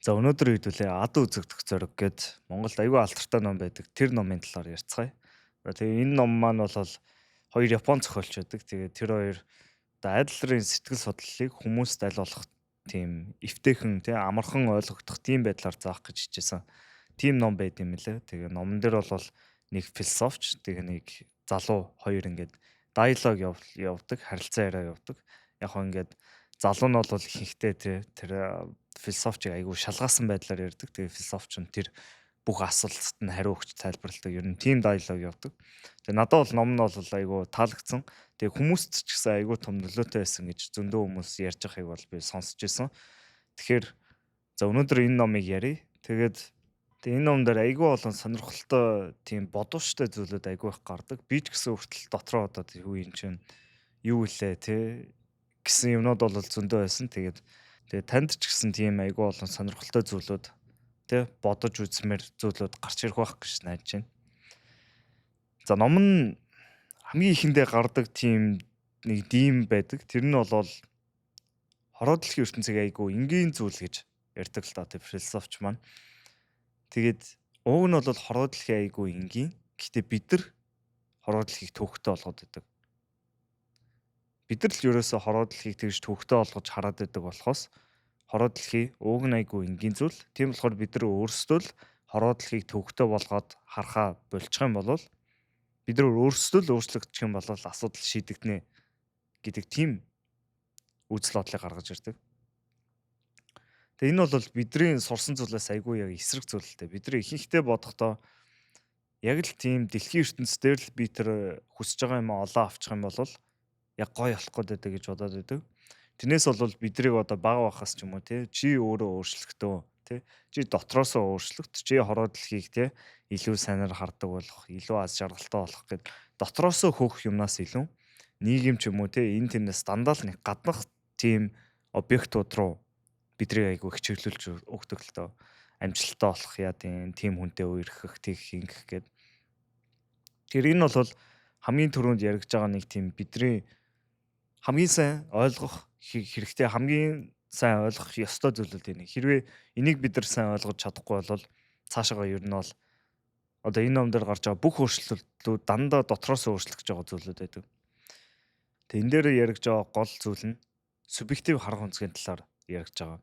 За, өнөөдөр хэдүүлээ "Ад үзэгдэх зориг" гээд Монголд айгүй алдартай ном байдаг. Тэр номын талаар ярьцгаая. Тэгээ энэ ном маань бол хоёр Япон зохиолч байдаг. Тэгээ тэр хоёр одоо Адлерын сэтгэл судлалыг хүмүүст аль болох тийм эвтэйхэн, тийм амархан ойлгогдох тийм байдлаар заах гэж хичээсэн. Тийм ном байд юм лээ. Тэгээ номон дээр бол нэг философч, тэгээ нэг залуу хоёр ингээд диалог явдаг, харилцаа яриа явдаг. Яг хоо ингээд залуу нь бол ихэнхдээ тэр философчийг айгүй шалгаасан байдлаар ярьдаг. Тэгээ философч нь тэр бүх асуултад нь хариу өгч тайлбарладаг. Ер нь тийм диалог явдаг. Тэгээ надад бол ном нь бол айгүй таалагдсан. Тэгээ хүмүүст ч гэсэн айгүй том нөлөөтэй байсан гэж зөндөө хүмүүс ярьж байгааг бол би сонсч ирсэн. Тэгэхээр за, өнөөдөр энэ номыг ярья. Тэгээд тэгээ энэ ном дээр айгүй олон сонирхолтой, тийм бодууштай зүйлүүд айгүй их гардаг. Би ч гэсэн хүртэл дотроо одоо юу юм чинь юу илээ те гэсэн юмнууд бол зөндөө байсан. Тэгээд тэгээ танд ч гэсэн тийм айгүй олон сонирхолтой зүйлүүд, тэ, бодож үзмээр зүйлүүд гарч ирэх байх гэж найдаж байна. За, ном нь хамгийн ихэндээ гардаг тийм нэг дим байдаг. Тэр нь бол хороо дэлхийн ертөнцийг айгүй энгийн зүйл гэж ярьдаг л да, тэр философч маань. Тэгээд уг нь бол хороо дэлхийн айгүй энгийн. Гэхдээ бид нар хороо дэлхийг төвөгтэй болгоод байдаг. Бид нар л ерөөсө хороо дэлхийг тэгж төвөгтэй болгож хараад байдаг болохоос хороо дэлхий уг нь айгүй энгийн зүйл. Тийм болохоор бид нар өөрсдөө л хороо дэлхийг төвөгтэй болгоод харахаа болчих юм бол, бид нар өөрсдөө л өөрчлөгдчих юм бол асуудал шийдэгдэнэ гэдэг тийм үзэл бодлыг гаргаж ирдэг. Тэгээ энэ бол бидний сурсан зүйлээс айгүй яг эсрэг зүйл л дээ. Бид нар ихэнхдээ бодохдоо яг л тийм дэлхийн ертөнц дээр л би тэр хүсэж байгаа юм олоо авчих юм бол яг гоё болох гээд байдаг гэж бодоод байдаг. Тэрнээс бол бидрийг одоо бага байхаас ч юм уу, те, чи өөрөө өөрчлөгдөө, те, чи дотроосоо өөрчлөгд, чи хороо дэлхийг, те, илүү сайнаар хардаг болох, илүү аз жаргалтай болох гэд дотроосоо хөөх юмнаас илүү нийгэм ч юм уу, те, энэ тэрнээс дандаа л нэг гаднах тийм объектууд руу бидрийг айгүй хичээрлүүлж өгдөг л доо. Амжилттай болох яа тийм тийм хүнтэй үерхэх, тэгэх, ингэх гэд. Тэр энэ бол хамгийн түрүүнд яригдж байгаа нэг тийм бидний хамгийн сайн ойлгох хэрэгтэй, хамгийн сайн ойлгох ёстой зүйлүүд энэ. Хэрвээ энийг бид нар сайн ойлгож чадахгүй бол цаашаага ер нь бол одоо энэ ном дээр гарч байгаа бүх өөрчлөлтүүд дандаа дотроос өөрчлөгдөж байгаа зүйлүүд байдаг. Тэгээ энэ дээр яригдж байгаа гол зүйл нь субъектив харах өнцгийн талаар яригдж байгаа.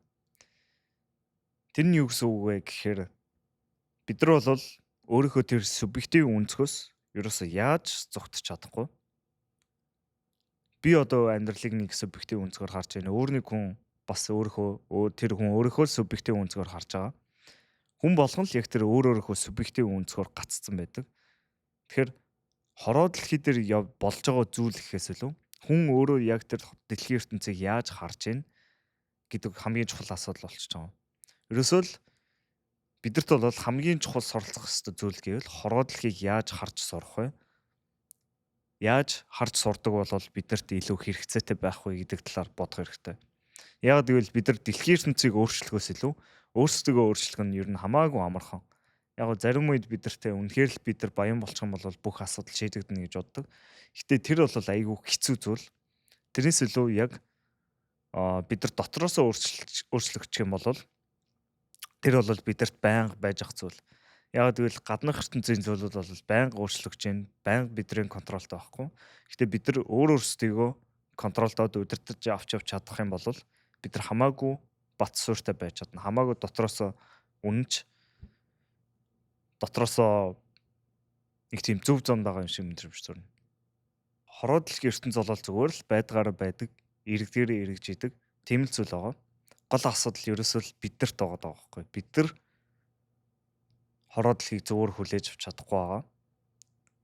Тэр нь юу гэсэн үг вэ гэхээр бид нар бол өөрийнхөө тэр субъектив өнцгөөс ерөөсөө яаж зугтах чадахгүй. Би одоо амьдралыг нэг субъектив өнцгөр харж байна. Өөр нэг хүн бас өөрийнхөө, тэр хүн өөрийнхөө субъектив өнцгөр харж байгаа. Хүн болгон л яг тэр өөр өөрийнхөө субъектив өнцгөр гаццсан байдаг. Тэгэхээр хороо дэлхий дээр болж байгаа зүйл гэхээс илүү хүн өөрөө яг тэр дэлхийн ертөнцийг яаж харж байна гэдэг хамгийн чухал асуудал болчихж байгаа. Ерөөсөө л бидэрт бол хамгийн чухал суралцах ёстой зүйл гэвэл хороо дэлхийг яаж харж сурах вэ? Яаж харж сурдаг бол бидэрт илүү хэрэгцээтэй байх вэ гэдэг талаар бодох хэрэгтэй. Яг гэвэл бид нар дэлхийн ертөнцийг өөрчлөхөөс илүү өөрсдөө өөрчлөх нь ер нь хамаагүй амархан. Яг гоо зарим үед бид нартэй үнэхээр л бид нар баян болчих юм бол бүх асуудал шийдэгдэнэ гэж боддог. Гэтэ тэр бол айгүй хэцүү зүйл. Тэрнээс илүү яг бид нар дотроосоо өөрчлөгдчих юм бол тэр бол бидэрт байнга байж ах зүйл. Яг гэвэл гаднах ертөнцийн зүйлүүд бол байнга өөрчлөгдөж байна. Байнга бидний контролтой байхгүй. Гэтэ бид нар өөр өөрсдийгөө контролдоод удирдах авч явж чадах юм бол бид нар хамаагүй бат суурьтай байж чадна. Хамаагүй дотроосоо үнэнч, дотроосоо нэг тийм зөв зам байгаа юм шиг мэдрэмж төрнө. Хороо дэлхийн ертөнц бол зүгээр л байдгаараа байдаг, иргэдгээрээ эргэж идэг тийм л зүйл байгаа. Гол асуудал ерөөсөө л бидэрт байгаа даа байхгүй. Бид нар хороо дэлхийг зөвөр хүлээж авч чадахгүй байгаа.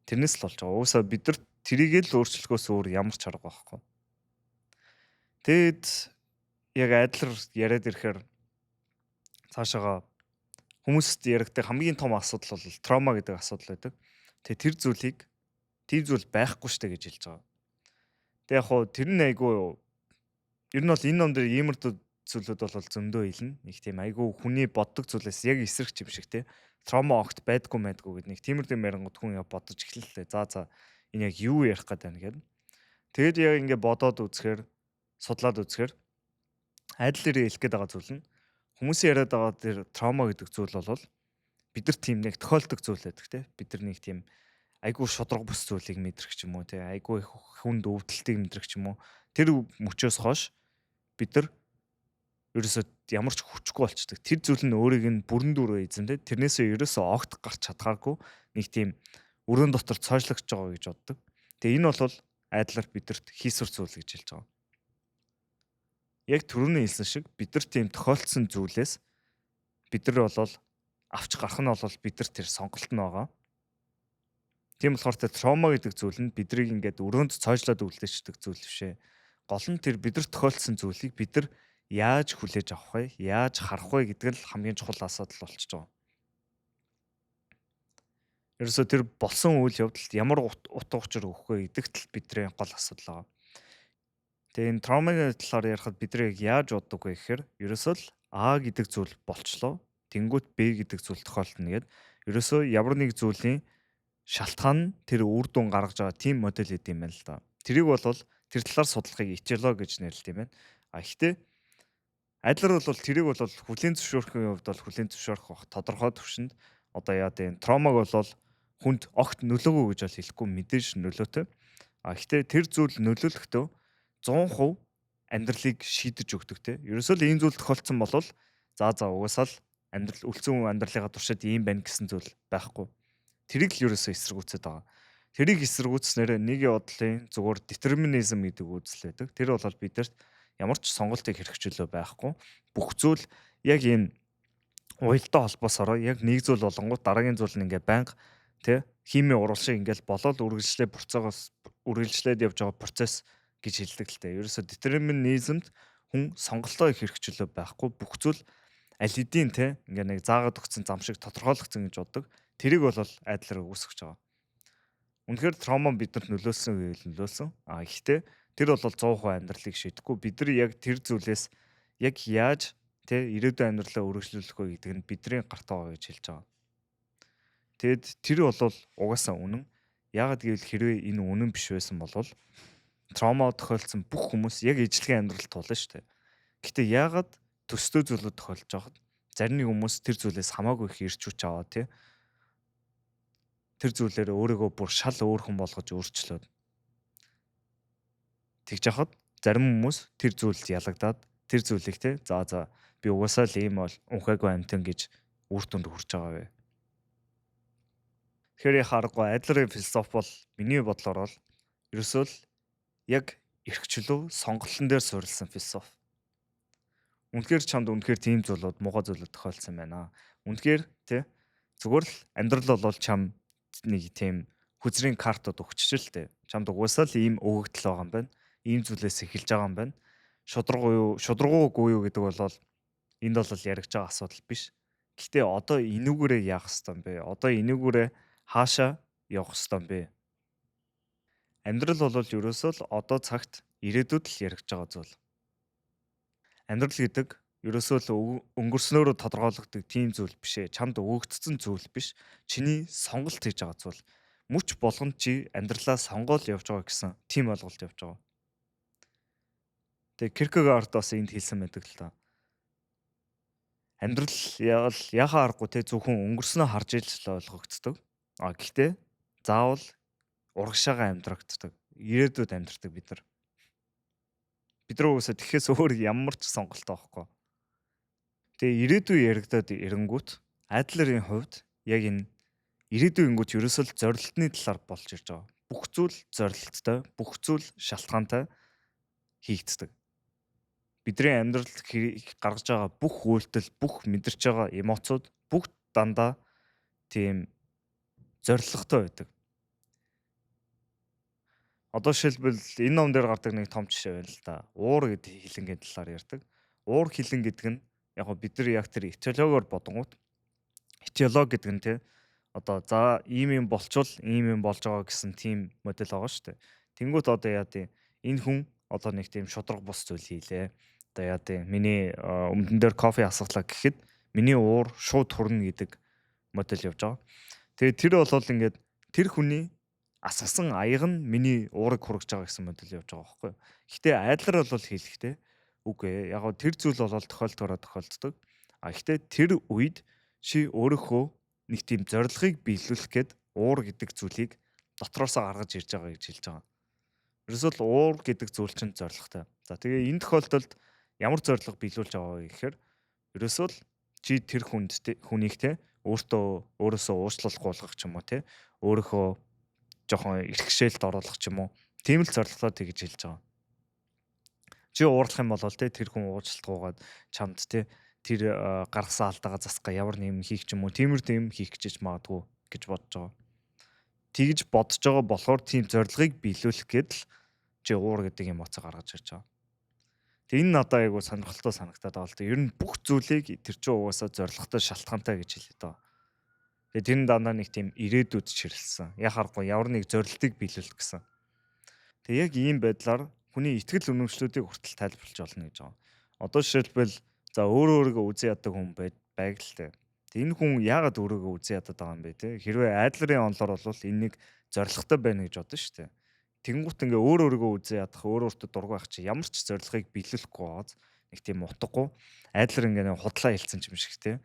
Тэрнээс л болж байгаа. Угсаа бид нар тэрийг л өөрчлөхөөс өөр ямар ч арга байхгүй. Тэгэд яг Адлер яриад ирэхээр цаашаага хүмүүст яригддаг хамгийн том асуудал бол trauma гэдэг асуудал байдаг. Тэгээ тэр зүйлийг тийм зүйл байхгүй штэ гэж хэлж байгаа. Тэгээ яг хуу тэр нь айгүй ер нь бол энэ ном дээр иймэрхүү зүйлүүд бол зөндөө хэлнэ. Нэг тийм айгүй хүний боддог зүйлээс яг эсрэг юм шиг, те. Trauma огт байдгүй байдгүй гэдэг нэг тиймэрхүү ярингууд хүн яг бодож эхэллээ. За, энэ яг юу ярих гээд байна гэдэг. Тэгэд яг ингээ бодоод үзэхээр, судлаад үзэхээр Адлерийн хэлэх гээд байгаа зүйл нь Хүмүүсийн яриад байгаа тэр trauma гэдэг зүйл бол бид нар тийм нэг тохиолдог зүйл байдаг те. Бид нар нэг тийм айгүй шударга бус зүйлийг мэдрэх ч юм уу те. Айгүй хүнд өвдөлтийг мэдрэх ч юм уу. Тэр мөчөөс хойш бид нар ерөөсөө ямар ч хүчгүй болчдөг. Тэр зүйл нь өөрийг нь бүрэн дүүрээ эзэмдээ. Тэрнээсээ ерөөсөө огт гарч чадхааргүй нэг тийм өрөөнд дотор цойжлогдож байгаа гэж боддог. Тэгээ энэ бол Адлер бидэрт хийсвэр зүйл гэж хэлж байгаа. Яг түрүүний хэлсэн шиг бид нар тийм тохиолдсон зүйлээс бид нар бол авч гарах нь бол бид нар тэр сонголт нь байгаа. Тийм болохоор тэр trauma гэдэг зүйл нь бидрийг ингээд өрөөнд цойжлоод үлдээчдэг зүйл биш ээ. Гол нь тэр бидэрт тохиолдсон зүйлийг бид нар яаж хүлээж авах вэ? Яаж харах вэ гэдэг нь л хамгийн чухал асуудал болчихж байгаа. Ерөөсөө тэр болсон үйл явдалд ямар утга учир өгөх вэ гэдэгт л бидний гол асуудал байгаа. Тэгээ энэ trauma гийн талаар ярихад бид нар яаж боддог вэ гэхээр ерөөсөө л А гэдэг зүйл болчлоо. Тэнгүүт Б гэдэг зүйл тохиолдно гэд. Ерөөсөө ямар нэг зүйлийн шалтгаан нь тэр үр дүн гаргаж байгаа тийм модель гэдэг юм байна л да. Тэрийг бол тэр талаар судлахыг этиологи гэж нэрлэдэг юм байна. А гэхдээ Адлер бол тэрийг бол хүлээн зөвшөөрөхийн хувьд бол хүлээн зөвшөөрөх бах тодорхой төвшөнд одоо яа гэв trauma г бол хүнд огт нөлөөгөө гэж бол хэлэхгүй, мэдээж нөлөөтэй. А гэхдээ тэр зүйл нөлөөлөхдөө 100% амьдралыг шийдэж өгдөг те. Ерөөсөө л ийм зүйл тохиолдсон бол за угаасаа л амьдрал үлдсэн амьдралынхаа туршид ийм байна гэсэн зүйл байхгүй. Тэрийг л ерөөсөө эсэргүүцээд байгаа. Тэрийг эсэргүүцснээр нэг бодлын зүгээр детерминизм гэдэг үзэл байдаг. Тэр бол бидэрт ямар ч сонголтыг хэрэгжүүлээ байхгүй. Бүх зүйл яг энэ уялдаа холбоосороо яг нэг зүйл болонгууд дараагийн зүйл нь ингээ байнга тий химийн урал шиг ингээл болоод үргэлжлээ процессоос үргэлжлээд явж байгаа процесс гэж хэлдэг л дээ. Ерөөсө детерминизмд хүн сонголтоо их хэрэгжүүлээ байхгүй, бүх зүйл аль хэдийн те ингээ нэг заагаад өгсөн зам шиг тодорхойлогдсон гэж боддог. Тэрийг бол Адлер үүсгэж байгаа. Үнэхээр trauma биднэрт нөлөөлсөн гэвэл нөлөөлсөн. А гэхдээ тэр бол 100% амьдралыг шийдэхгүй. Бид нар яг тэр зүйлээс яг яаж те ирээдүйн амьдралаа өргөжлүүлэх вэ гэдэг нь бидний гарт байгаа гэж хэлж байгаа. Тэгэд тэр бол угаасаа үнэн. Яагаад гэвэл хэрвээ энэ үнэн биш байсан бол trauma тохиолдсон бүх хүмүүс яг ижлэхэн амьдрал туулна шүү дээ. Гэтэ яагаад төстэй зүйлүүд тохиолдож байхад зарим нэг хүмүүс тэр зүйлээс хамаагүй их ирч хүч аваа тий тэр зүйлээр өөрийгөө бүр шал өөр хүн болгож өөрчлөөд тэгж яхад зарим хүмүүс тэр зүйлд ялагдаад тэр зүйлийг те за би угаасаа л ийм бол унхаагүй амтан гэж үр дүнд хүрч байгаа вэ. Тэгэхээр яхаарахгүй Адлерын философи бол миний бодлоор бол ерөөсөө л яг эрхчлөө сонголтон дээр суурилсан философи. Үнэхээр чамд үнэхээр тийм зүйлүүд, муухай зүйлүүд тохиолдсон байна. Үнэхээр тий зүгээр л амьдрал бол чам нэг тийм хүзрийн картууд өгчөж л тээ. Чамд угаасаа л ийм өгөгдөл байгаа юм байна. Ийм зүйлээс эхэлж байгаа юм байна. Шударга юу, шударгаагүй юу гэдэг бол энд бол яригч байгаа асуудал биш. Гэхдээ одоо энүүгээрээ яах ёстой юм бэ? Одоо энүүгээрээ хаашаа явах ёстой юм бэ? Амьдрал бол ерөөсөө л одоо цагт ирээдүйд л яригч байгаа зүйл. Амьдрал гэдэг ерөөсөө л өнгөрснөөрөө тодорхойлогддог тийм зүйл биш ээ. Чамд өгөгдсөн зүйл биш. Чиний сонголт хийж байгаа зүйл. Мөч болгонд чи амьдралаа сонгоол явж байгаа гэсэн тийм ойлголт явж байгаа. Тэгээ Киркегаард бас энд хэлсэн байдаг л та. Амьдрал яхаа аргагүй те зөвхөн өнгөрснөө харж ил л ойлгогддог. А гэхдээ заавал урагшаага амьдрагддаг. Ирээдүйд амьдрдаг бид нар. Бид нар угаасаа тэгэхээс өөр ямар ч сонголт байхгүй. Тэгээ ирээдүй яригадад ирэнгүүт Адлерийн хувьд яг энэ ирээдүйн ингүүт ерөөсөө л зорилтны талаар болж ирж байгаа. Бүх зүйл зорилттой, бүх зүйл шалтгаантай хийгддэг. Бидний амьдралд гаргаж байгаа бүх үйлдэл, бүх мэдэрч байгаа эмоцууд бүгд дандаа тийм зорилготой байдаг. Одоо жишээлбэл энэ ном дээр гардаг нэг том жишээ байна л да. Уур гэдэг хилэнгийн талаар ярьдаг. Уур хилэн гэдэг нь яг гоо бид нар яг тэр этиологоор бодонгууд этиолог гэдэг нь те одоо за ийм юм болчвол ийм юм болж байгаа гэсэн тийм модель байгаа шүү дээ. Тэнгүүт одоо яа тийм энэ хүн одоо нэг тийм шударга бус зүйл хийлээ. Одоо яа тийм миний өмдөн дээр кофе асгалаа гэхэд миний уур шууд хүрнэ гэдэг модель явж байгаа. Тэгээд тэр бол ингээд тэр хүний асгасан аяга нь миний уурыг хүргэж байгаа гэсэн модель явж байгаа байхгүй юу. Гэтэ Адлер бол хэлэхдээ үгүй ээ. Яг гоо тэр зүйл бол тохиолдохороо тохиолддог. А гэхдээ тэр үед чи өөрийнхөө нэг тийм зорилгыг биелүүлэх гээд уур гэдэг зүйлийг дотроосоо гаргаж ирж байгаа гэж хэлж байгаа. Ерөөсөө л уур гэдэг зүйл чинь зорилготой. За тэгээ энэ тохиолдолд ямар зорилго биелүүлж байгаа вэ гэхээр ерөөсөө л чи тэр хүнд хүнийг те өөртөө өөрөөсөө уучлалт гуйлгах ч юм уу те өөрийнхөө жоохон эрхшээлд оруулах ч юм уу тийм л зорилготой тэгж хэлж байгаа. Чи уурлах юм бол те тэр хүн уучлалт гуйгаад чамд те тэр гаргасан алдаагаа засах ямар нэг юм хийх ч юм уу тиймэр тийм хийх гэж магадгүй гэж бодож байгаа. Тэгж бодож байгаа болохоор тийм зорилгыг биелүүлэх гээд л чи уур гэдэг эмоци гаргаж ирж байгаа. Тэг энэ надад айгу сонирхолтой санагтаад байгаа л да. Ер нь бүх зүйлийг тэр чинь угаасаа зорилготой шалтгаантай гэж хэлээд байгаа. Тэгээ тэр нь дандаа нэг тийм ирээдүйд чиглэсэн. Яг харахгүй ямар нэг зорилтыг биелүүлэх гэсэн. Тэг яг ийм байдлаар хүний итгэл үнэмшлүүдийг хүртэл тайлбарлаж болно гэж байгаа. Одоо жишээлбэл за өөрөө өөрийгөө үзэн яддаг хүн байг л тэ. Тэг энэ хүн яагаад өөрийгөө үзэн ядаад байгаа юм бэ те? Хэрвээ Адлерын онолоор бол энэ нэг зорилготой байна гэж бодно шүү дээ. Тэнгуут ингээ өөр өөрийгөө үзэн ядах, өөр өөртөө дургүй байх чи ямар ч зорилгыг биелүүлэхгүй байгааз нэг тийм утгагүй. Адлер ингээ нэг худлаа хэлсэн юм шиг те.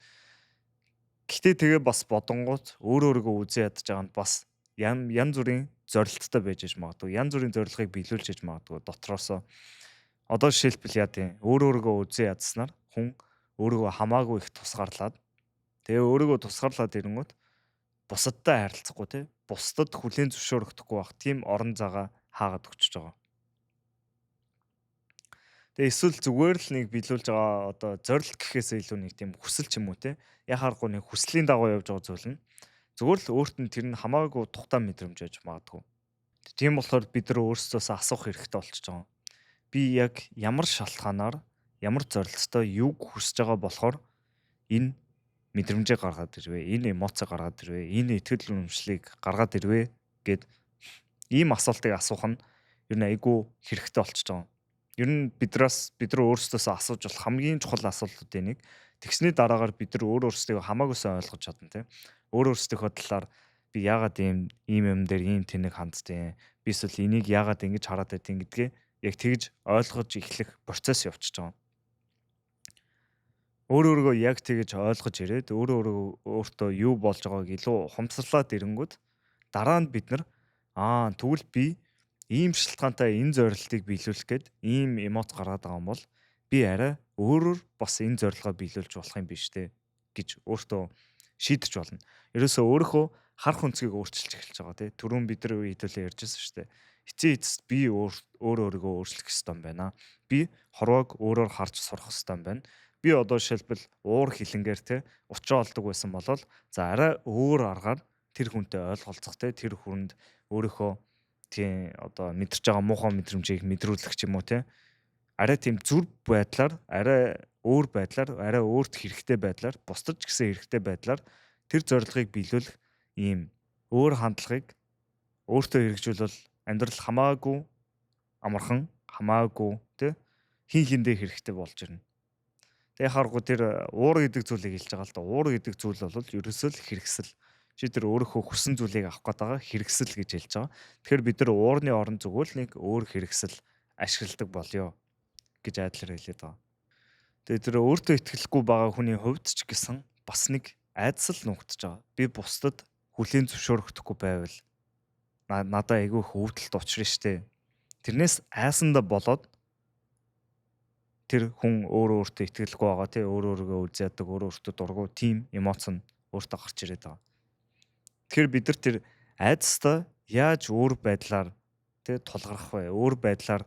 Гэхдээ тэгээ бас бодонгууд өөр өөрийгөө үзэн ядаж байгаа нь бас янз бүрийн зорилттой байж аж магадгүй. Янз бүрийн зорилгыг биелүүлж аж магадгүй дотроосоо. Одоо жишээлбэл яа тийм өөр өөрийгөө үзэн ядснаар хүн өөрийгөө хамаагүй их тусгаарлаад тэгээ өөрийгөө тусгаарлаад ирэнгүүт бусадтай харилцахгүй те бусдад хүлээн зөвшөөрөгдөхгүй байх тийм орон зайгаа хаагаад өгчөж байгаа. Тэгээ эсвэл зүгээр л нэг биелүүлж байгаа одоо зорилт гэхээсээ илүү нэг тийм хүсэл ч юм уу те яхааргүй нэг хүслийн дагуу явж байгаа зүйл нь зүгээр л өөрт нь тэр нь хамаагүй тухтай мэдрэмж байж магадгүй. Тийм болохоор бид нар өөрсдөөсөө асуух хэрэгтэй болчихж байгаа. Би яг ямар шалтгаанаар ямар зорилттой юуг хүсэж байгаа болохоор энэ мэдрэмжийг гаргаад ирвэ, энэ эмоцийг гаргаад ирвэ, энэ итгэл үнэмшлийг гаргаад ирвэ гэд ийм асуултыг асуух нь ер нь айгүй хэрэгтэй болчихж байгаа. Ер нь бид нар өөрсдөөсөө асууж болох хамгийн чухал асуултуудын нэг. Тэгсний дараагаар бид нар өөр өөрсдийгөө хамаагүй сайн ойлгож чадна тийм. Өөр өөрсдийнхөө талаар би яагаад ийм юм дээр ийм тэнэг ханддیں۔ Би эсвэл энийг яагаад ингэж хараад байдیں гэдгээ яг тэгж ойлгож эхлэх процесс явчихж байгаа. Өөр өөрийгөө яг тэгж ойлгож ирээд өөр өөртөө юу болж байгааг илүү ухамсарлаад ирэнгүүт дараа нь бид нар аа тэгвэл би ийм шалтгаантай энэ зорилтыг биелүүлэх гээд ийм эмоц гаргаад байгаа юм бол би арай өөрөөр бас энэ зорилгоо биелүүлж болох юм биш үү гэж өөртөө шийдэж болно. Ерөөсөө өөрийнхөө харах өнцгийг өөрчилж эхэлж байгаа тий. Түрүүн бид нар хэдүүлээ ярьжсэн шүү дээ. Эцсийн эцэст би өөр өөрийгөө өөрчлөх ёстой юм байна. Би хорвоог өөрөөр харж сурах ёстой юм байна. Би одоо жишээлбэл уур хилэнгээр те учраа олдог байсан бол за арай өөр аргаар тэр хүнтэй ойлголцох те тэр хүнд өөрийнхөө тийм одоо мэдэрч байгаа муухай мэдрэмжийг мэдрүүлэх ч юм уу те арай тийм зүр байдлаар арай өөр байдлаар арай өөрт хэрэгтэй байдлаар бусдад ч гэсэн хэрэгтэй байдлаар тэр зорилгыг биелүүлэх ийм өөр хандлагыг өөртөө хэрэгжүүлвэл амьдрал хамаагүй амархан хамаагүй те хин хиндээ хэрэгтэй болж ирнэ. Тэгээ харгу тэр уур гэдэг зүйлийг хэлж байгаа л да. Уур гэдэг зүйл бол ерөөсөө л хэрэгсэл. Чи тэр өөрийнхөө хүссэн зүйлийг авах гээд байгаа хэрэгсэл гэж хэлж байгаа. Тэгэхээр бид нар уурны орон зүгээр л нэг өөр хэрэгсэл ашигладаг болёо гэж айдлаар хэлээд байгаа. Тэгээ тэр өөртөө итгэлгүй байгаа хүний хувьд ч гэсэн бас нэг айдас л нуугдж байгаа. Би бусдад хүлээн зөвшөөрөгдөхгүй байвал надад айгүй их өвдөлт учрна штэ. Тэрнээс айсандаа болоод тэр хүн өөрөө өөртөө итгэлгүй байгаа тий өөрөө өөрийгөө үз яадаг өөрөө өөртөө дургүй тийм эмоц нь өөртөө гарч ирээд байгаа. Тэгэхээр бид нар тэр айдастай яаж өөр байдлаар тий тулгарх вэ? Өөр байдлаар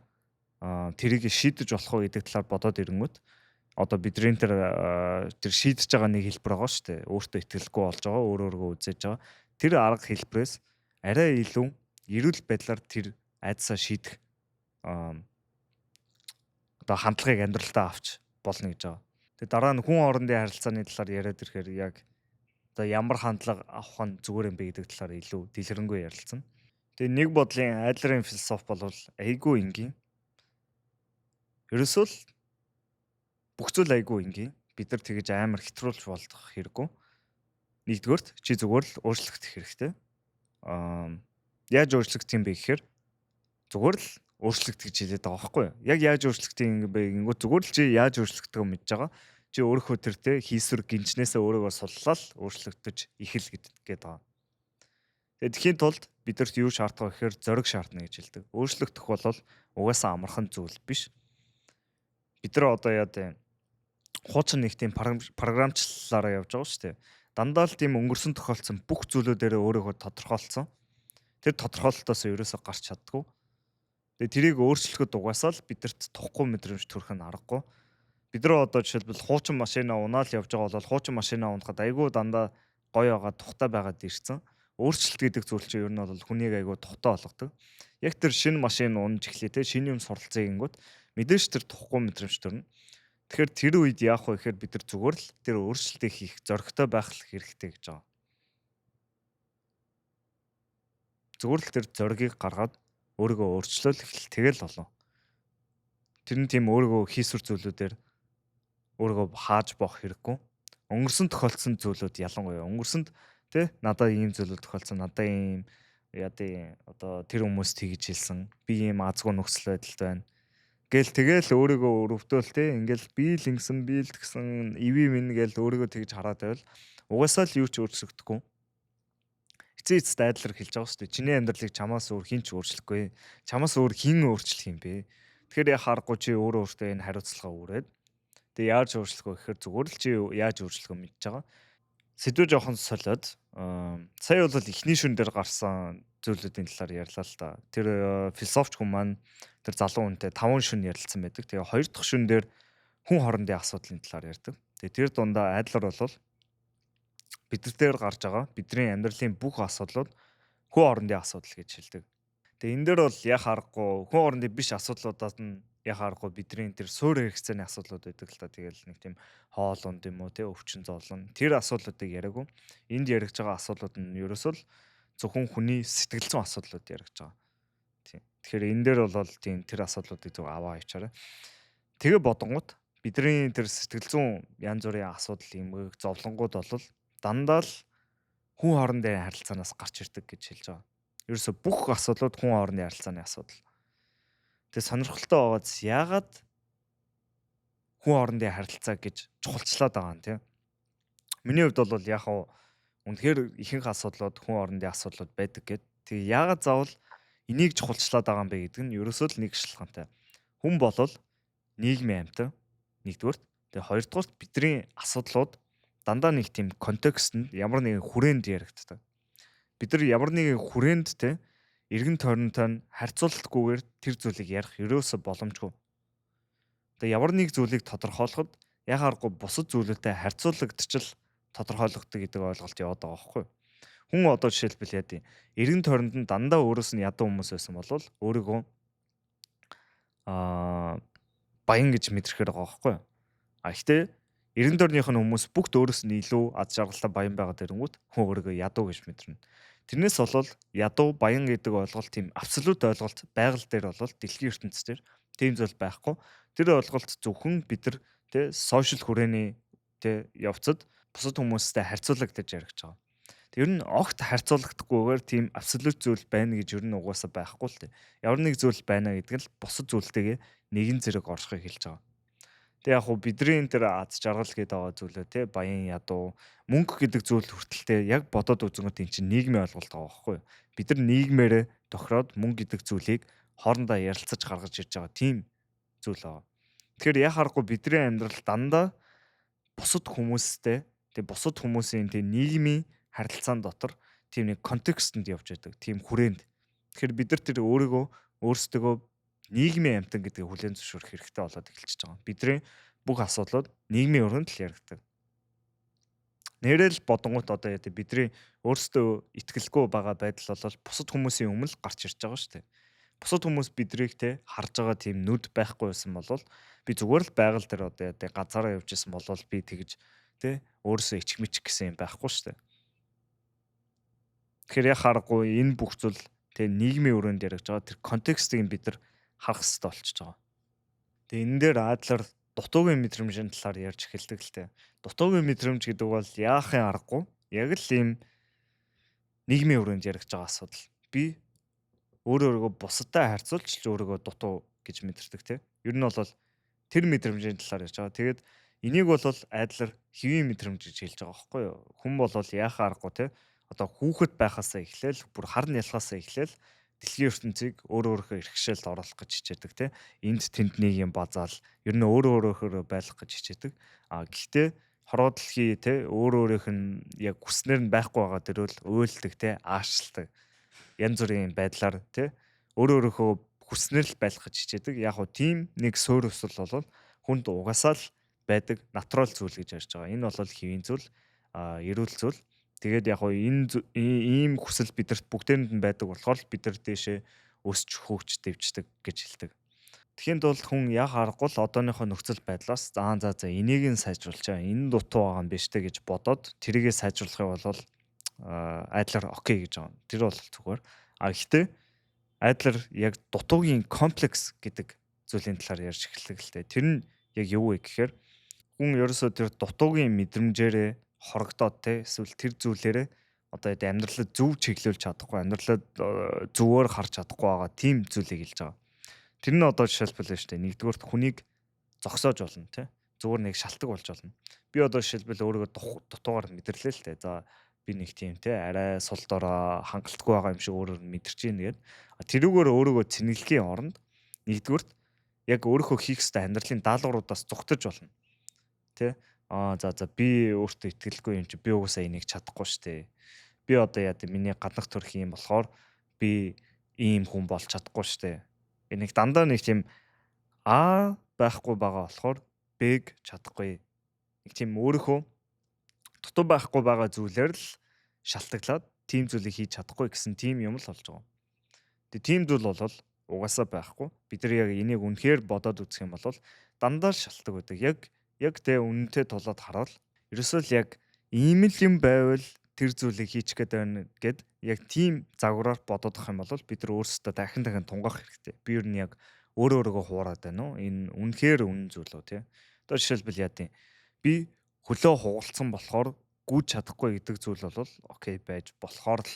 тэрийг шийдэж болох уу гэдэг талаар бодоод ирэнгүүт одоо бидний тэр тэр шийдэж байгаа нэг хэлбэр байгаа шүү дээ. Өөртөө итгэлгүй болж байгаа, өөр өөрийгөө үзэж байгаа. Тэр арга хэлбэрээс арай илүү эрүүл байдлаар тэр айдасаа шийдэх одоо хандлагыг амьдралтаа авч болно гэж байгаа. Тэгээ дараа нь хүн хоорондын харилцааны талаар яриад ирэхээр яг одоо ямар хандлага авах нь зүгээр юм бэ гэдэг талаар илүү дэлгэрэнгүй ярилцсан. Тэгээ нэг бодлын Адлерын философи бол айгүй энгийн. Ерөөсөө л бүх зүйл айгүй энгийн. Бид нар тэгэж амар хэтрүүлж болдох хэрэггүй. Нэгдүгээрт чи зүгээр л өөрчлөгдөх хэрэгтэй. Яаж өөрчлөгдөх юм бэ гэхээр зүгээр л өөрчлөгдөх гэж хэлээд байгаа байхгүй юу? Яг яаж өөрчлөгдөх юм бэ гингүү зүгээр л чи яаж өөрчлөгдөхөө мэдж байгаа. Чи өөрийнхөө тэр те хийсвэр гинчнээсээ өөрийгөө суллал өөрчлөгдөж эхэл гэдэг байгаа. Тэгээд тхийн тулд бидэрт юу шаардах вэ гэхээр зориг шаардна гэж хэлдэг. Өөрчлөгдөх бол угаасаа амархан зүйл биш. Бид нар одоо яа дээ хуучин нэг тийм програмчлалаараа явж байгаа шүү дээ. Дандаа л тийм өнгөрсөн тохиолдсон бүх зүйлүүдээрээ өөрийгөө тодорхойлцсон. Тэр тодорхойлолтоос ерөөсөө гарч чаддгүй. Тэгээ тэрийг өөрчлөхөд угаасаа л бидэрт тухгүй мэдрэмж төрөх нь аргагүй. Бид нар одоо жишээлбэл хуучин машина унаал явж байгаа бол хуучин машина унахад айгүй дандаа гоё байгаа, тухтай байгаад ирсэн. Өөрчлөлт гэдэг зүйл чинь ер нь бол хүнийг айгүй тухтай болгодог. Яг тэр шинэ машин унж эхлэе те, шинэ юм суралцъя гингүүт мэдээж тэр тухгүй мэдрэмж төрнө. Тэгэхээр тэр үед яах вэ гэхээр бид нар зүгээр л тэр өөрчлөлтийг хийх зоригтой байх хэрэгтэй гэж байгаа. Зүгээр л тэр зоригийг гаргаад өөрийгөө өөрчлөөл эхэл тэгэл болов. Тэр нь тийм өөрийгөө хийсвэр зүйлүүдээр өөрийгөө хааж боох хэрэггүй. Өнгөрсөн тохиолдсон зүйлүүд ялангуяа өнгөрсөнд тэ надад ийм зүйлүүд тохиолдсон, надад ийм яа дээ одоо тэр хүмүүс тэгж хэлсэн. Би ийм азгүй нөхцөл байдалд байна. Гэл тэгэл өөрийгөө өрөвдөөл тэ ингээл би л ингэсэн, би л тэгсэн, ивэ минь гэл өөрийгөө тэгж хараад байвал угаасаа л юу ч өөрчлөгдөхгүй. Эцсийн эцэст айдлаар хэлж байгаа шүү дээ. Чиний амьдралыг чамаас өөр хэн ч өөрчлөхгүй. Чамаас өөр хэн өөрчлөх юм бэ? Тэгэхээр яа харахгүй чи өөрөө өөртөө энэ хариуцлага үүрээд тэгээ яаж өөрчлөх вэ гэхээр зүгээр л чи яаж өөрчлөх вэ мэдж байгаа. Сэдвээ жоохон солиод сая бол эхний шүн дээр гарсан зүйлүүдийн талаар ярьлаа л да. Тэр философч хүн маань тэр залуу хүнтэй 5 шүн ярилцсан байдаг. Тэгээ хоёр дахь шүн дээр хүн хоорондын асуудлын талаар ярьдаг. Тэгээ тэр дундаа айдлаар бол бид нар дээр гарч байгаа бидний амьдралын бүх асуудлууд хүн хоорондын асуудал гэж хэлдэг. Тэгээ энэ дээр бол яах аргагүй хүн хоорондын биш асуудлуудаас нь яах аргагүй бидний тэр суур хэрэгцээний асуудлууд байдаг л та. Тэгэл нэг тийм хоол унд юм уу те, өвчин зовлон тэр асуудлуудыг яриаггүй. Энд яригдж байгаа асуудлууд нь ерөөсөө л зөвхөн хүний сэтгэл зүйн асуудлууд яригдж байгаа. Тийм. Тэгэхээр энэ дээр бол тийм тэр асуудлуудыг зөв аваа явчаарай. Тэгээ бодонгууд бидний тэр сэтгэл зүйн янз бүрийн асуудал эмгэг зовлонгууд бол дандаа л хүн хоорондын харилцаанаас гарч ирдэг гэж хэлж байгаа. Ерөөсө бүх асуудлууд хүн хоорондын харилцааны асуудал. Тэгээ сонирхолтой байгааз яагаад хүн хоорондын харилцаа гэж чухалчлаад байгаа юм те. Миний хувьд бол яг хав үнэхээр ихэнх асуудлууд хүн хоорондын асуудлууд байдаг гэд. Тэгээ яагаад заавал энийг чухалчлаад байгаа юм бэ гэдэг нь ерөөсөө л нэг шалтгаантай. Хүн болол нийгмийн амьтан нэгдүгээрт. Тэгээ хоёрдугаарт бидний асуудлууд дандаа нэг тийм контекстэнд ямар нэгэн хүрээнд яригддаг. Бид нар ямар нэгэн хүрээнд те эргэн тойронтой нь харьцуулалтгүйгээр тэр зүйлийг ярих ерөөсө боломжгүй. Тэгээ ямар нэг зүйлийг тодорхойлоход яг аргагүй бусад зүйлүүдтэй харьцуулагдчихл тодорхойлогддог гэдэг ойлголт яваад байгаа байхгүй юу? Хүн одоо жишээлбэл яа дий эргэн тойронд нь дандаа өөрөөс нь ядуу хүмүүс байсан бол өөрийгөө баян гэж мэдрэхээр байгаа байхгүй юу? А гэхдээ эргэн тойрных нь хүмүүс бүгд өөрөөс нь илүү ад жаргалтай баян байгаа дэрэнгүүт хүн өөрийгөө ядуу гэж мэдэрнэ. Тэрнээс болвол ядуу баян гэдэг ойлголт тийм абсолют ойлголт байгаль дээр бол дэлхийн ертөнц дээр тийм зүйл байхгүй. Тэр ойлголт зөвхөн бид нар тэ сошиал хүрээний тэ явцад бусад хүмүүстэй харьцуулагдаж яригдж байгаа. Тэр нь огт харьцуулагдахгүйгээр тийм абсолют зүйл байна гэж ер нь угаасаа байхгүй л дээ. Ямар нэг зүйл байна гэдэг нь бусад зүйлтэйгээ нэгэн зэрэг оршихыг хэлж байгаа. Тэг яг хуу бидний тэр аз жаргал гэдэг байгаа зүйлээ те баян ядуу мөнгө гэдэг зүйл хүртэлтэй яг бодоод үзэнгүүт эн чинь нийгмийн ойлголт байгаа байхгүй юу? Бид нар нийгмээрээ тохироод мөнгө гэдэг зүйлийг хоорондоо ярилцаж гаргаж ирж байгаа тийм зүйл байгаа. Тэгэхээр яг харахгүй бидний амьдрал дандаа бусад хүмүүстэй тэг бусад хүмүүсийн тэг нийгмийн харилцаан дотор тийм нэг контекстэнд явж байдаг. Тийм хүрээнд. Тэгэхээр бид нар тэр өөрийгөө өөрсдөө нийгмийн амьтан гэдгийг хүлээн зөвшөөрөх хэрэгтэй болоод эхэлчихэж байгаа. Бидний бүх асуудлууд нийгмийн өрөөнд л яригддаг. Нэрэл бодонгууд одоо яа бидний өөрсдөө итгэлгүй байгаа байдал бол бусад хүмүүсийн өмнө л гарч ирж байгаа шүү дээ. Бусад хүмүүс бидрийг те харж байгаа тийм нүд байхгүй байсан бол би зүгээр л байгаль дээр одоо яа газараа явж исэн бол би тэгж те өөрөөсөө ичих мичих гэсэн юм байхгүй шүү дээ. Тэгэхээр яг харахгүй энэ бүх зүйл те нийгмийн өрөөнд яригдж байгаа тэр контекстыг бид нар харах хэрэгтэй болчихж байгаа. Тэгээ энэ дээр Адлер дутуугийн мэдрэмжийн талаар ярьж эхэлдэг л те. Дутуугийн мэдрэмж гэдэг бол яахын аргагүй яг л ийм нийгмийн өрөөнд яригдж байгаа асуудал. Би өөрөө өөрийгөө бусадтай харьцуулж өөрийгөө дутуу гэж мэдэрдэг те. Ер нь бол тэр мэдрэмжийн талаар ярьж байгаа. Тэгээд Энийг бол Адлер хэвийн мэдрэмж гэж хэлж байгаа байхгүй юу? Хүн бол яхаа аргагүй те одоо хүүхэд байхасаа эхлээл бүр харн ялхаасаа эхлээл дэлхийн ертөнцийг өөр өөрийнхөө эрхшээлд оруулах гэж хичээдэг те. Энд тэнд нэг юм базаал ер нь өөр өөрөөхөө байх гэж хичээдэг. А гэхдээ хороо дэлхий те өөр өөрийнх нь яг хүснээр нь байхгүй байгаа дэрвэл уйлдаг те, аашилдаг. Янз бүрийн байдлаар те өөр өөрийнхөө хүснээр л байх гэж хичээдэг. Яг хуу тийм нэг суур өсөл бол хүнд угаасаа л байдаг натурал зүйл гэж ярьж байгаа. Энэ бол хэвийн зүйл, эрүүл зүйл. Тэгээд яг хуу энэ ийм хүсэл бидэрт бүгдээрэнд нь байдаг болохоор бид нар дээшээ өсч хөгж дэвждэг гэж хэлдэг. Тэгэхийн тулд хүн яг аргагүй л одооныхоо нөхцөл байдлаас заа за за энийг нь сайжруулчаа, энэ дутуу байгаа юм биш үү гэж бодоод тэрийгэ сайжруулахыг бол Адлер окей гэж байгаа. Тэр бол зүгээр. А гэхдээ Адлер яг дутуугийн комплекс гэдэг зүйлийн талаар ярьж эхэлдэг л дээ. Тэр нь яг юу вэ гэхээр хүн ерөөсөө тэр дутуугийн мэдрэмжээрээ хорогдоод те эсвэл тэр зүйлээрээ одоо амьдралаа зөв чиглүүлж чадахгүй, амьдралаа зөвөөр харж чадахгүй байгаа тийм зүйлийг хэлж байгаа. Тэр нь одоо жишээлбэл нь шүү дээ. Нэгдүгээрт хүнийг зогсоож болно те. Зүгээр нэг шалтгаан болж болно. Би одоо жишээлбэл өөрийгөө дутуугаар мэдэрлээ л те. За би нэг тийм те арай сул дорой хангалтгүй байгаа юм шиг өөрөөр мэдэрч ийн тэгээд тэрүүгээр өөрийгөө цэнэглэхийн оронд нэгдүгээрт яг өөрийнхөө хийх ёстой амьдралын даалгавруудаас зугтаж болно. Тэ? Аа за за би өөртөө итгэлгүй юм чи би угаасаа энийг чадахгүй штэ. Би одоо яа гэм миний гаднах төрх юм болохоор би ийм хүн болж чадахгүй штэ. Энийг дандаа нэг тийм А байхгүй байгаа болохоор Б-г чадахгүй. Нэг тийм өөрийнхөө дутуу байхгүй байгаа зүйлээр л шалтгаглаад тийм зүйлийг хийж чадахгүй гэсэн тийм юм л болж байгаа. Тэгээ тийм зүйл бол угаасаа байхгүй. Бид нар яг энийг үнэхээр бодоод үзэх юм бол дандаа л шалтгаан байдаг. Яг тэ үнэнтэй тулаад харвал ерөөсөө л яг ийм л юм байвал тэр зүйлийг хийчих гээд байна гэд яг тийм загвараар бодоод ах юм бол бид нар өөрсдөө дахин дахин тунгаах хэрэгтэй. Би ер нь яг өөрөө өөрийгөө хуураад байна уу? Энэ үнэхээр үнэн зүйл үү те? Одоо жишээлбэл яа гэм би хөлөө хугалцсан болохоор гүйж чадахгүй гэдэг зүйл бол окей байж болохоор л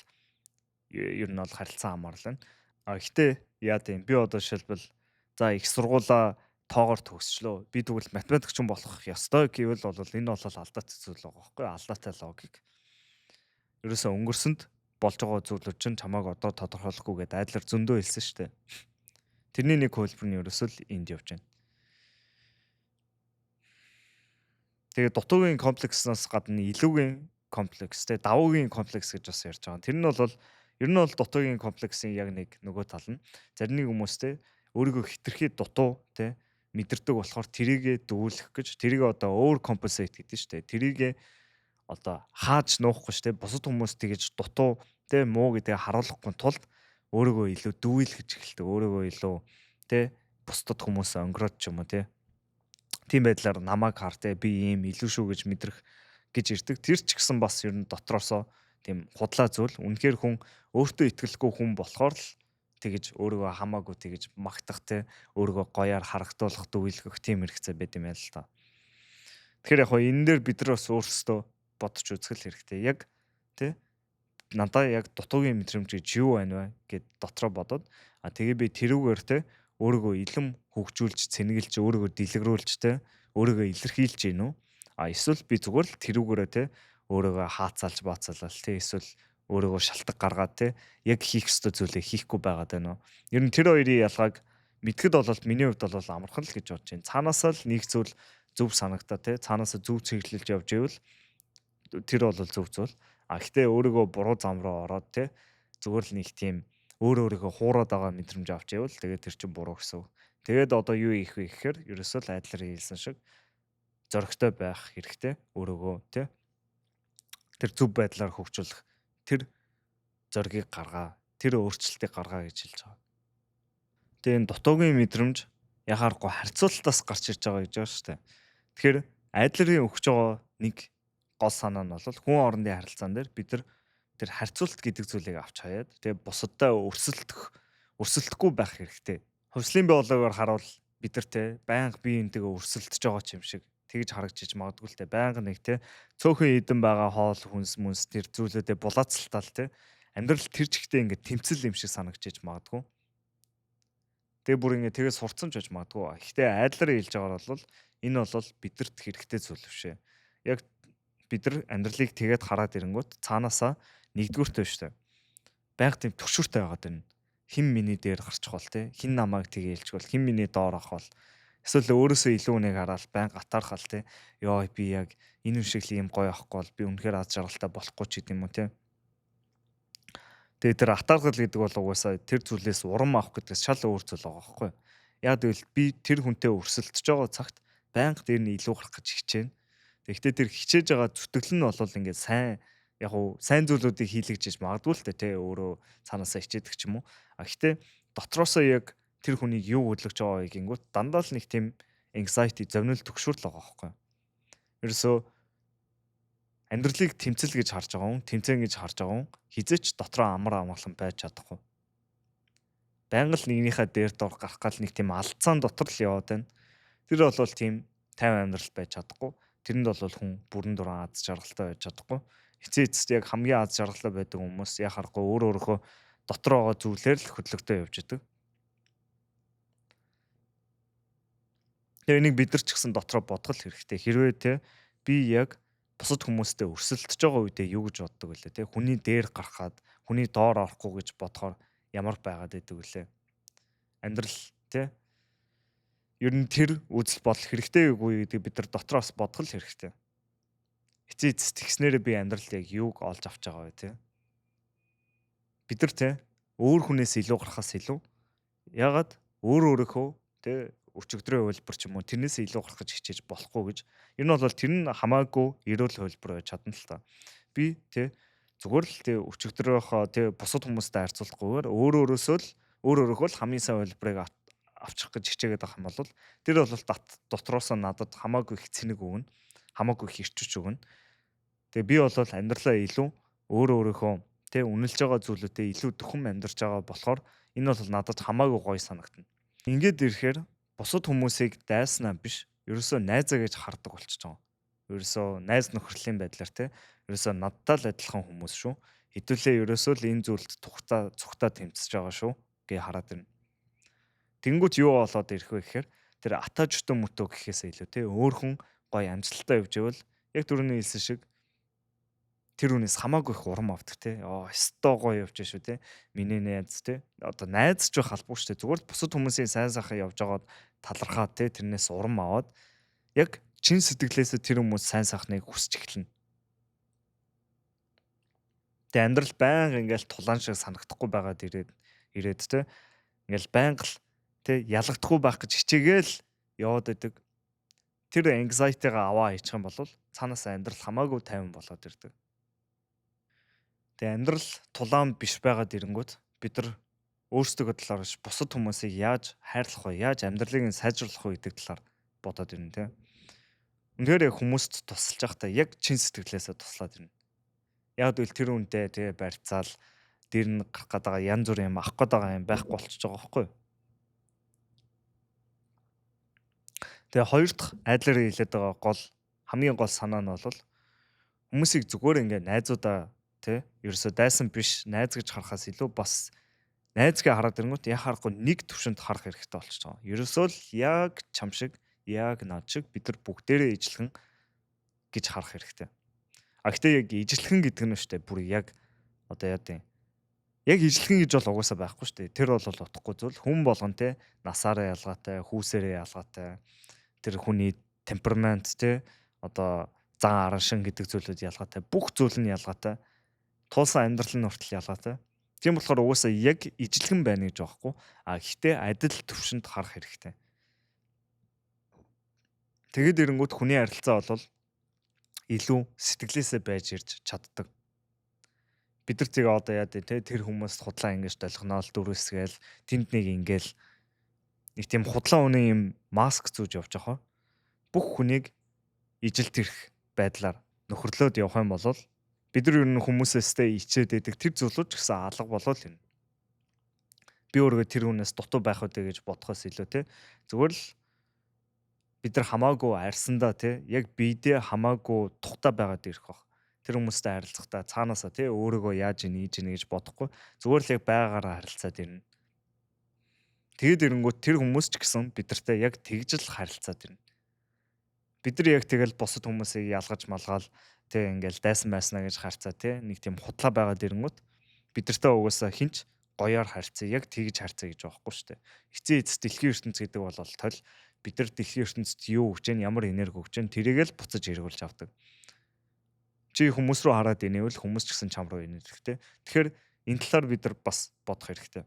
ер нь бол харилцан хамаарлаа. А гэхдээ яа гэм би одоо жишээлбэл за их сургуулаа тоогоор төгсчлөө. Би тэгвэл математикч болох ёстой гэвэл бол энэ бол алдаатай зүйл байгаа байхгүй юу? Алдаатай логик. Ерөөсөө өнгөрсөнд болж байгаа зүйлүүд чинь чамааг одоо тодорхойлохгүй гэдээ Адлер зөндөө хэлсэн шүү дээ. Тэрний нэг хувилбар нь ерөөсөө л энд явж байна. Тэгээ дутуугийн комплекснаас гадна илүүгийн комплекс те давуугийн комплекс гэж бас ярьж байгаа. Тэр нь бол ер нь бол дутуугийн комплексийн яг нэг нөгөө тал нь. Зарим нэг хүмүүс те өөрийгөө хитрхи дутуу те мэдэрдэг болохоор тэрийгэ дүүлэх гэж тэрийг одоо over compensate гэдэг нь шүү дээ. Тэрийгэ одоо хааж нуухгүй шүү дээ. Бусад хүмүүс тэгэж дутуу те муу гэдгийг харуулахгүй тулд өөрийгөө илүү дүүлэх гэж эхэлдэг. Өөрийгөө илүү те бусдад хүмүүс өнгөрөөд ч юм уу те. Тийм байдлаар намайг хар те би ийм илүү шүү гэж мэдрэх гэж ирдэг. Тэр ч гэсэн бас ер нь дотроосоо тийм худлаа зүйл. Үнэхээр хүн өөртөө итгэлгүй хүн болохоор л тэгэж өөрийгөө хамаагүй тэгэж магтах те өөрийгөө гоёар харагдуулах дүүлгэх тийм хэрэгцээ байд юм байна л та. Тэгэхээр яг хоо энэ дээр бид нар бас өөрсдөө бодож үзэх л хэрэгтэй. Яг те надаа яг дутуугийн мэдрэмж гэж юу байна вэ гэд дотроо бодоод а тэгээ би тэрүүгээр те өөрийгөө илэм хөгжүүлж цэнгэлж өөрийгөө дэлгэрүүлж те өөрийгөө илэрхийлж гин үү а эсвэл би зүгээр л тэрүүгээрээ те өөрийгөө хаацаалж баацаалал те эсвэл өөрийгөө шалтгаан гаргаад те яг хийх ёстой зүйлээ хийхгүй байгаад байна уу. Ер нь тэр хоёрын ялгааг мэдгэд бол миний хувьд бол амархан л гэж бодож байна. Цаанаасаа л нэг зүйл зөв санагдаа те цаанаасаа зөв чиглэлж явж ивэл тэр бол зөв зүйл. А гэтээ өөрийгөө буруу зам руу ороод те зүгээр л нэг тийм өөр өөрийгөө хуураад байгаа мэдрэмж авч ивэл тэгээд тэр чинь буруу гэсэн үг. Тэгээд одоо юу хийх вэ гэхээр ерөөсөө л Адлер хэлсэн шиг зоригтой байх хэрэгтэй өөрийгөө те тэр зөв байдлаар хөгжүүлэх тэр зоригийг гаргаа, тэр өөрчлөлтийг гаргаа гэж хэлж байгаа. Тэгээ энэ дутуугийн мэдрэмж яхаарахгүй харьцуултаас гарч ирж байгаа гэж байгаа шүү дээ. Тэгэхээр Адлерийн өгч байгаа нэг гол санаа нь бол хүн орондын харилцаан дээр бид нар тэр харьцуулт гэдэг зүйлийг авч хаяад тэгээ бусадтай өрсөлдөхгүй байх хэрэгтэй. Хувьслын биологоор харуул бид нар те байнга бие биентэйгээ өрсөлдөж байгаа ч юм шиг тэгж харагдчих магадгүй л те байнга нэг те цөөхөн идэн байгаа хоол хүнс мүнс тэр зүйлүүдэд булаацалтаал те амьдрал тэр чигтээ ингээд тэмцэл юм шиг санагдчих магадгүй. Тэгээ бүр ингээд тэгээ сурцсан ч байж магадгүй. Гэхдээ Адлер хэлж байгаагаар бол Энэ бол бидэрт хэрэгтэй зүйл биш ээ. Яг бид нар амьдралыг тэгээд хараад ирэнгүүт цаанаасаа нэгдүгüртээ шүү дээ. Байнга тийм түгшүүртэй байгаад байна. Хэн миний дээр гарчих бол те, хэн намайг тэгээ хэлчих бол, хэн миний доор авах бол, эсвэл өөрөөсөө илүү нэг хараад байнга атаархал те. Йоо, би яг энэ хүн шиг л юм гоё авахгүй бол би үнэхээр аз жаргалтай болохгүй ч гэдэм юм уу те. Тэгээ тэр атаархал гэдэг бол угаасаа тэр зүйлээс урам авах гэдгээс шал өөр зүйл байгаа байхгүй юу? Яг гэвэл би тэр хүнтэй өрсөлдөж байгаа цагт байнга дээр нь илүү гарах гэж хичээнэ. Тэгэхдээ тэр хичээж байгаа зүтгэл нь бол ингээд сайн, яг уу сайн зүйлүүдийг хийлгэж иж магадгүй л те, өөрөө цаанаасаа хичээдэг ч юм уу. А гэхдээ дотроосоо яг тэр хүнийг юу хөдөлгөж байгаа вэ гингүүт дандаа л нэг тийм anxiety, зовнил, түгшүүр л байгаа байхгүй юу? Ерөөсөө амьдралыг тэмцэл гэж харж байгаа хүн, тэмцээн гэж харж байгаа хүн хэзээ ч дотроо амар амгалан байж чадахгүй. Байнга л нэгнийхээ дээр дор гарах гал нэг тийм алдцаан дотор л яваад байна. Тэр бол тийм тайван амьдрал байж чадахгүй. Тэрэнд бол хүн бүрэн дуран аз жаргалтай байж чадахгүй. Эцсийн эцэст яг хамгийн аз жаргалтай байдаг хүмүүс яа харахгүй өөр өөрийнхөө дотор байгаа зүйлээр л хөдлөгдөж явж идэг. Тэгээ энийг бид нар ч гэсэн дотроо бодох л хэрэгтэй. Хэрвээ те би яг бусад хүмүүстэй өрсөлдөж байгаа үедээ юу гэж боддог вүлээ те, хүний дээр гарахад, хүний доор орохгүй гэж бодохоор ямар байгаад байдаг вүлээ. Амьдрал те ер нь тэр үзэл бодол хэрэгтэй үгүй гэдгийг бид нар дотроос бодох л хэрэгтэй. Эцсийн эцэст тэгснээрээ би амьдралд яг юуг олж авч байгаа вэ те. Бид нар те өөр хүнээс илүү гарахаас илүү ягаад өөр өөрийнхөө те өчигдрийн хувилбар ч юм уу тэрнээс илүү гарах гэж хичээж болохгүй гэж. Ер нь бол тэр нь хамаагүй эрүүл хувилбар байж чадна л та. Би те зүгээр л те өчигдрийнхөө те бусад хүмүүстэй харьцуулахгүйгээр өөр өөрөөсөө л өөр өөрийнхөө л хамгийн сайн хувилбарыг авчих гэж хичээгээд байх юм бол тэр бол дотроосоо надад хамаагүй их цэнэг өгнө. Хамаагүй их эрч хүч өгнө. Тэгээ би бол амьдралаа илүү өөр өөрийнхөө те үнэлж байгаа зүйлүүдээ илүү дөхөм амьдарч байгаа болохоор энэ бол надад хамаагүй гоё санагдана. Ингээд ирэхээр бусад хүмүүсийг дайснаа биш, ерөөсөө найзаа гэж хардаг болчихж байгаа. Ерөөсөө найз нөхөрлийн байдлаар те ерөөсөө надтай л адилхан хүмүүс шүү. Хэдүүлээ ерөөсөө л энэ зүйлд тухтаа цухтаа тэмцэж байгаа шүү гэж хараад ирнэ. Тэнгүүт юу болоод ирэх вэ гэхээр тэр ата жөтөө мөтөө гэхээсээ илүү те өөр хүн гоё амжилттай явж ивэл яг түрүүний хэлсэн шиг тэр хүнээс хамаагүй их урам авдаг те. Оо, өстой гоё явж шүү те. Миний найз те. Одоо найз ч байх албагүй шүү те. Зүгээр л бусад хүмүүсийн сайн сайхан явж байгаад талархаад те тэрнээс урам аваад яг чин сэтгэлээсээ тэр хүмүүс сайн сайхныг хүсч эхэлнэ. Тэгээ амьдрал байнга ингээл тулаан шиг санагдахгүй байгаад ирээд те. Ингээл байнга л те ялагдахгүй байх гэж хичээгээл яваад байдаг. Тэр anxiety-га аваа хийчих юм бол цаанаас амьдрал хамаагүй тайван болоод ирдэг. Тэгээ амьдрал тулаан биш байгаад ирэнгүүт бид нар өөрсдөө талаар биш бусад хүмүүсийг яаж хайрлах вэ, яаж амьдралыг нь сайжруулах вэ гэдэг талаар бодоод ирнэ те. Үнэхээр яг хүмүүст тусалж байхдаа яг чин сэтгэлээсээ туслаад ирнэ. Яг гэвэл тэр хүнтэй те барьцаал дээр нь гарах гээд байгаа янз бүрийн юм авах гээд байгаа юм байхгүй болчихж байгаа байхгүй юу? Тэгээ хоёр дахь айдлаар хэлээд байгаа гол хамгийн гол санаа нь бол хүмүүсийг зүгээр ингээ найзуудаа тэ ерөөсөө дайсан биш найз гэж харахаас илүү бас найзгээ хараад ирэнгүүт яа харахгүй нэг төвшөнд харах хэрэгтэй болчихж байгаа. Ерөөсөө л яг чам шиг яг над шиг бид нар бүгдээрээ ижилхэн гэж харах хэрэгтэй. А гэтээ яг ижилхэн гэдэг нь шүү дээ бүр яг одоо яа гэм яг ижилхэн гэж бол угаасаа байхгүй шүү дээ. Тэр бол утгагүй зүйл. Хүн болгон те насаараа ялгаатай, хүүсээрээ ялгаатай. Тэр хүний темперамент те одоо зан араншин гэдэг зүйлүүд ялгаатай. Бүх зүйл нь ялгаатай. Туулсан амьдрал нь хүртэл ялгаатай. Тийм болохоор угаасаа яг ижилхэн байна гэж байхгүй. А гэхдээ адил төвшөнд харах хэрэгтэй. Тэгэд ирэнгүүт хүний харилцаа бол илүү сэтгэлээсээ байж ирж чаддаг. Бид нар тэгээ одоо яа те тэр хүмүүст худлаа ингэж долгоно л дөрвөсгээл тэнд нэг ингээл нэг тийм худлаа үнэн юм маск зүүж явж байгаа. Бүх хүнийг ижил тэрх байдлаар нөхөрлөөд явах юм бол бид нар ер нь хүмүүсээстэй ичээд байдаг тэр зүйлүүд ч гэсэн алга болол юм. Би өөрийгөө тэр хүнээс дутуу байх үү гэж бодохоос илүү те зүгээр л бид нар хамаагүй арьсандаа те яг биедээ хамаагүй тухтай байгаад ирэх бах. Тэр хүмүүстэй харилцахдаа цаанаасаа те өөрийгөө яаж ийнэ ийж ийнэ гэж бодохгүй зүгээр л яг байгаагаараа харилцаад ирнэ. Тэгэд ирэнгүүт тэр хүмүүс ч гэсэн бид нартай яг тэгж л харилцаад ирнэ. Бид нар яг тэгэл бусад хүмүүсийг ялгаж малгаал тэг ингээл дайсан байснаа гэж харцаа те нэг тийм худлаа байгаад ирэнгүүт бид нартай угаасаа хинч гоёор харьцаа, яг тэгж харьцаа гэж байгаа хгүй шүү дээ. Эцсийн эцэс дэлхийн ертөнц гэдэг бол толь бид нар дэлхийн ертөнцид юу өгч гэн, ямар энерги өгч гэн тэрийг л буцаж эргүүлж авдаг. Чи хүмүүс рүү хараад инээвэл хүмүүс ч гэсэн чам руу инээлэх те. Тэгэхээр энэ талаар бид нар бас бодох хэрэгтэй.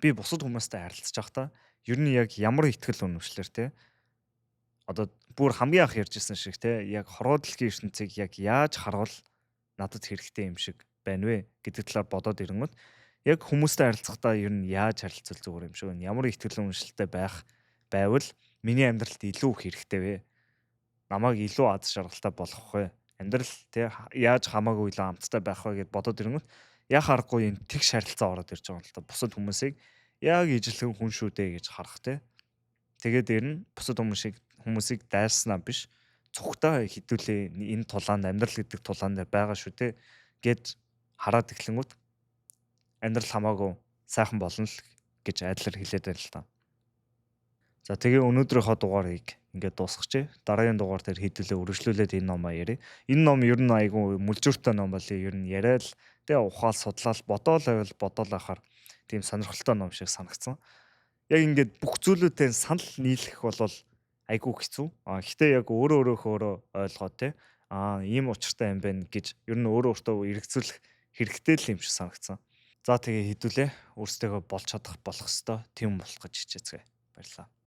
Би бусад хүмүүстэй харилцаж байхдаа ер нь яг ямар ихтгэл үнэмшлэр те одоо бүр хамгийн анх ярьжсэн шиг те яг хорвоо дэлхийн ертөнцийг яг яаж харвал надад хэрэгтэй юм шиг байна вэ гэдэг талаар бодоод ирэнгүүт яг хүмүүстэй харилцахдаа ер нь яаж харилцвал зүгээр юм шиг байна. Ямар ихтгэл үнэмшилтэй байх байвал миний амьдралд илүү хэрэгтэй вэ? Намайг илүү аз жаргалтай болгох вэ? Амьдрал те яаж хамаагүй илүү амттай байх вэ гэд бодоод ирэнгүүт яг харахгүй энэ тэгш харилцаа ороод ирж байгаа юм л та. Бусад хүмүүсийг яг ижилхэн хүн шүү дээ гэж харах те. Тэгээд дээр нь бусад хүмүүсийг дайрснаа биш цугтаа хідүүлээ энэ тулаанд амьдрал гэдэг тулаан дээр байгаа шүү дээ гэд хараад эхлэнгүүт амьдрал хамаагүй сайхан болно л гэж айдлаар хэлээд байна л та. За тэгээ өнөөдрийнхөө дугаарыг ингээд дуусгачээ. Дараагийн дугаар дээр хэдүүлээ үргэлжлүүлээд энэ номоо ярив. Энэ ном ер нь айгүй мүлжүүртэй ном бол ер нь яриад тэгээ ухаал судлал бодоол байвал бодоол байхаар тийм сонирхолтой ном шиг санагдсан. Яг ингээд бүх зүйлүүдээ санал нийлэх бол айгүй хэцүү. А гэхдээ яг өөрөө өөрөөхөө ойлгоо те. Аа ийм учиртай юм байна гэж ер нь өөрөө өөртөө эргэцүүлэх хэрэгтэй л юм шиг санагдсан. За тэгээ хэдүүлээ өөрсдөө болж чадах болох ёстой тийм болох гэж хичээцгээе. Баярлалаа.